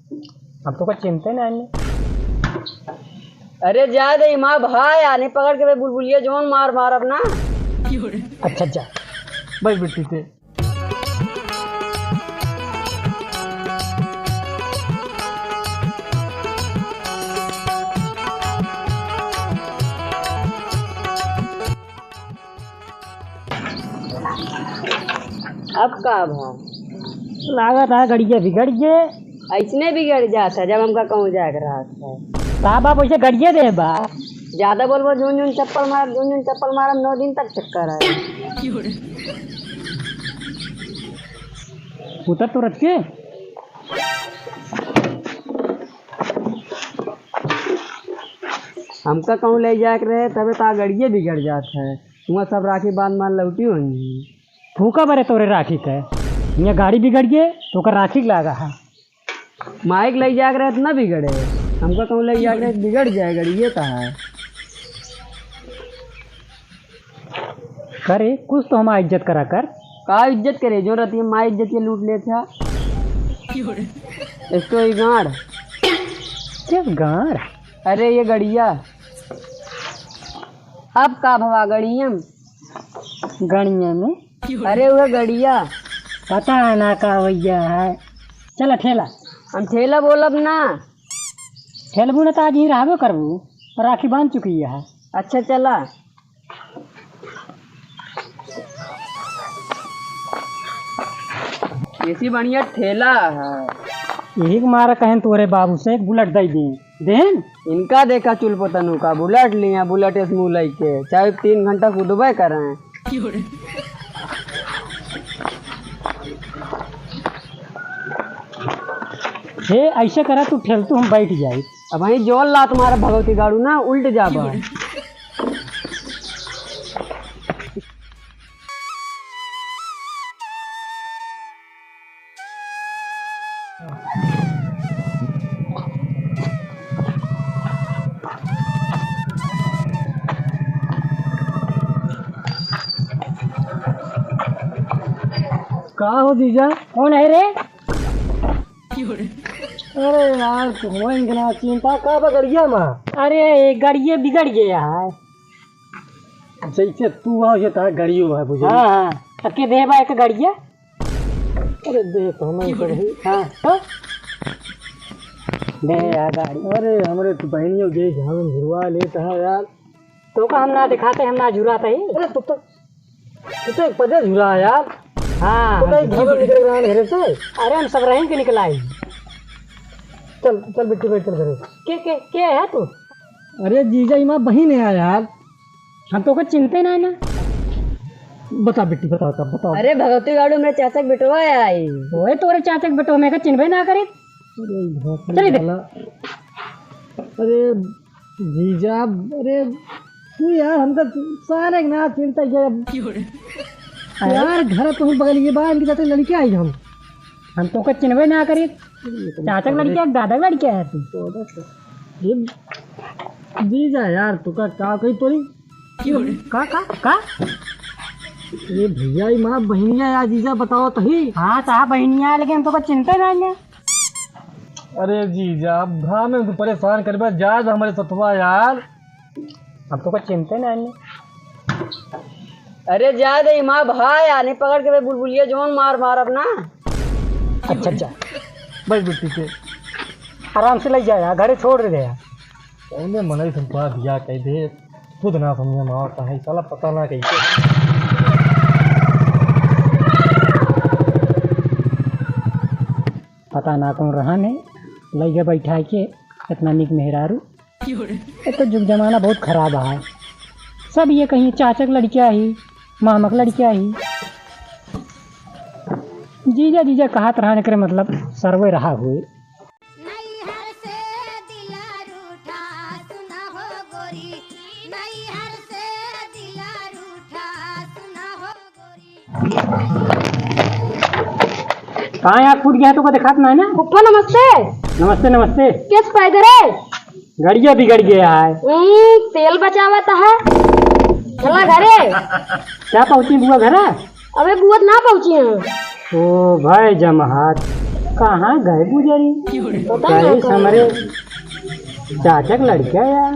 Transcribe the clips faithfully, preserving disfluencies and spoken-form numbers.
हम तो का चिंते ना आने। अरे जा दे, माँ भाई आने पकड़ के बे बुलबुलिया जौन मार मारब ना। अच्छा, जा। बैठ बिट्टी ते। अब का भा? लागत है गड़िया बिगड़ गए। ऐसने बिगड़ जात है जब हमका कहूँ जाए के रहत है। का बाप वैसे गड़िया दे बा? ज्यादा बोलबो, जून जून चप्पल मारब, जून जून चप्पल मारब, नौ दिन तक चक्कर है। उतर तो रथ के। हमका कहूँ ले जाए के रहे, तबे तो आ गड़िए बिगड़ जात है। हुआँ सब राखी बांध बांध लौटी होई। फूका बरे तोरे राखी के। हियाँ गाड़ी बिगड़ गए, तो ओकर राखी लागा है। माइक ले जाए के रहे, तो ना बिगड़े। हमका कहूँ ले जाए के रहे, बिगड़ जाए गड़िए तो है। करे, कुछ तो हमार इज्जत करा कर। का इज्जत करे? जो रहती है माँ इज्जत के लूट लेत है। एक तो ये गांड। क्या गांड? अरे ये गड़िया। अब का भवा गड़िया में? गड़िया में? अरे वह गड़िया। पता है ना का भैया है। चला ठेला। हम ठेला बोलब ना। ठेलबू ना तो आज ही रहबो करबू। राखी बांध चुकी है। अच्छा चला। ऐसी बढ़िया ठेला है। यही के मारा कहें तोरे बाबू से एक बुलेट दे दी। देन? इनका देखा चुलपोतनु का बुलेट लिया, बुलेट इस मुँह लेके, चाहे तीन घंटा कूदबे करें। हे, ऐसे करा तू ठेल, तू हम बैठ जाई। अब वहीं जोर लात मारा भगवती गाड़ू ना, उल्ट जाबा। का हो जीजा? कौन है रे? अरे यार, तुम्हें इतना चिंता का बा गड़िया मा? अरे, गड़िया बिगड़ गया है। जैसे तू आओ, ये तारा गड़ियो है, बुझे। हाँ, हाँ। अब के देबा एक गड़िया? अरे, दे तो हमें कहीं। हाँ, तो? दे यार गाड़ी। अरे, हमरे तो बहनियों के घर में घुरवा लेता है यार। तो का हम ना दिखाते, हम ना जुराते ही। अरे, तू तो तू तो एक पदे झुरा है यार। हाँ, तू तो हम एक झुरा। घर निकल रहा है घर से। अरे हम सब रही के निकला ही। चल, चल बिट्टी भाई, चल घरे। के, के, के है तू? अरे जीजा, ई माँ बहिन है यार। हम तो को चिंते ना है ना। बता बिट्टी, बता, बता, बताओ। अरे भगवती गाड़ू में चाचा के बेटवा है आई। ओए तोरे चाचा के बेटवा में का चिन्हबे ना करे। अरे भगवती चल इधर। वाला। अरे जीजा, अरे तू यार, हमका सारे के ना चिंता किया। क्यों रे? यार, घर तो हम बगल ये बा, इनके साथे लड़के आई हम। हम तो का चिन्हबे ना करी। अरे, तुम चाचा के लड़के, दादा के लड़के है तू। ये जीजा यार, तू का, का कही तोरी? क्यों रे? का, का, का? ये भैया, ये माँ बहिनिया यार, जीजा बताओ तो ही। हाँ, साहब बहिनिया, लेकिन हम तो का चिंता ना है। अरे जीजा, अब घामे में तू परेशान करबे, जा जा हमरे सथवा यार। हम तो का चिंते ना आने। अरे जा दे, माँ भाई आने पकड़ के बे बुलबुलिया जौन मार मारब ना। अच्छा, अच्छा। बैठ बिट्टी के। आराम से ले जाया, घरे छोड़ दे यार। पहले मनई से बात या कह दे, खुद ना समझ में आवता है, साला पता ना कैसे। पता ना कौन रहा ने, लइके बैठा के इतना निक मेहरारू। ये तो जुग जमाना बहुत खराब है। सब ये कहीं चाचक लड़किया ही, मामक लड़किया ही। जीजा जीजा कहत रहा, एकरे मतलब सर्वे रहा हुए। नैहर से दिला रूठा सुना हो गोरी, नैहर से दिला रूठा सुना हो। कहाँ यार, फूट गया तो का दिखात ना है ना? फूफा नमस्ते। नमस्ते, नमस्ते। किस पैदल है? गड़िया बिगड़ गया है। हम्म, तेल बचावत है। चला घरे। क्या पहुँची बुआ घर? अबे बुआ ना पहुँची है। ओ भाई जमहार। कहाँ गए बुजरी? पता ना कहीं कहाँ। हमरे चाचा के लड़का यार।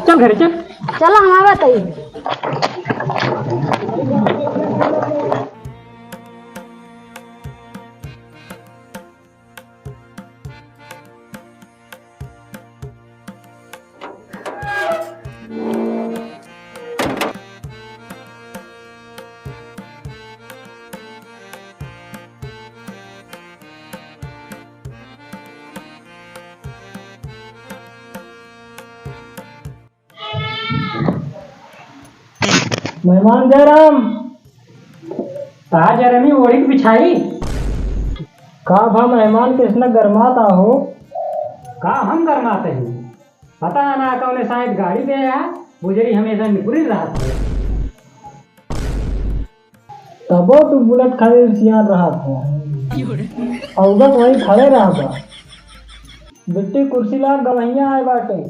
चल घरे चल। चला, हम आवत हई। मेहमान जयराम। का जयरामी ओढ़ी के बिछाई? का भा मेहमान, कइसना गरमात आहो? का हम गरमात ही? पता ना कौने साइत गाड़ी पे आ, बुजरी हमेसा निकुरी रहत है। तबो तू बुलेट खातिर सियान रहत हो। औगत वहीं खड़े रहबा। बिट्टी कुर्सी ला, गवैया आए बाटे।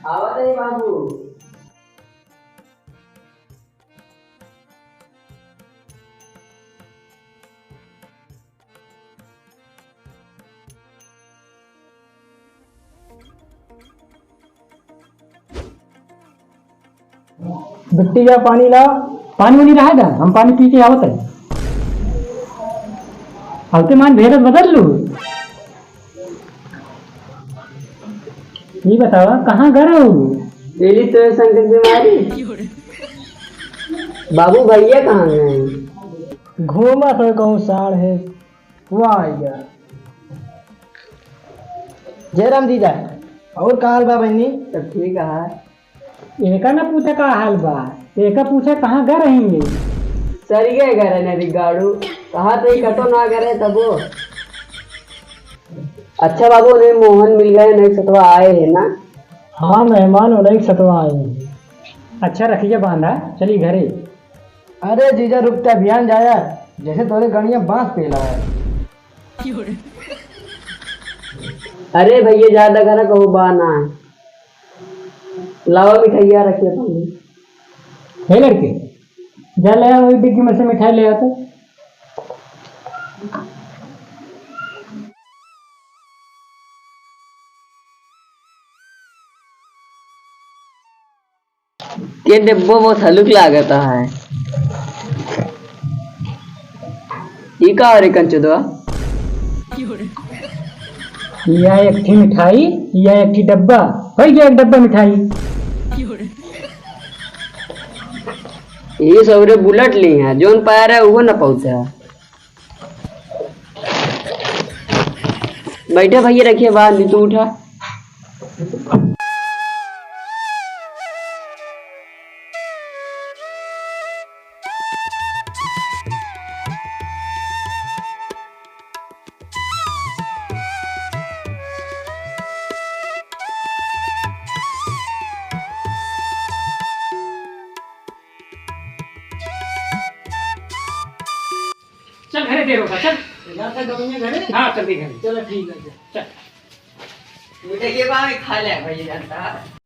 आवत है बाबू। बिट्टी जा पानी ला। पानी उनी रहा दा, हम पानी पी के आवत है। अब ते मान भेद बदल लू। ये बतावा, कहाँ घर हो? एली तो संकट बीमारी। बाबू भैया कहाँ गए? घूमत हो कहूँ साढ़ है। वाह यार। जय राम जीजा। और का हाल बा बहिनी? सब ठीक है। एका ना पूछा का हाल बा, एका पूछा कहाँ गए रहेंगे? सरिये गए रहे ने बिगाड़ू, कहाँ तो ही कटो ना करे तबो। अच्छा बाबू, उन्हें मोहन मिल गए, उन्हें सतवा आए हैं ना? हाँ मेहमान, उन्हें सतवा आए हैं। अच्छा रखिए बांधा, चली घरे। अरे जीजा रुक, ते अभियान जाया, जैसे तोरे गणिया बांस पेला है। अरे भैया, ज्यादा घरा कहू बा ना। लावा मिठाइया रखिए तुमने। हे लड़के, जा ले आओ एक डिग्गी में से मिठाई ले आ तो। ये डिब्बो बहुत हलुक लागत है। ई का रे कंचुदवा? या एक ठी मिठाई, या एक ठी डब्बा, होइ गया एक डब्बा मिठाई। ये सौरे बुलेट ली है, जोन पाया रहे वो न पहुंचा। बैठे भैया, रखिए बाहर, नहीं तो उठा। चल घरे, देर होता, चल। जाता गवैया घरे? हाँ, चल दे घरे। चलो ठीक है, चल। चल। मिठाई ये बार खा ले भैया, जानता।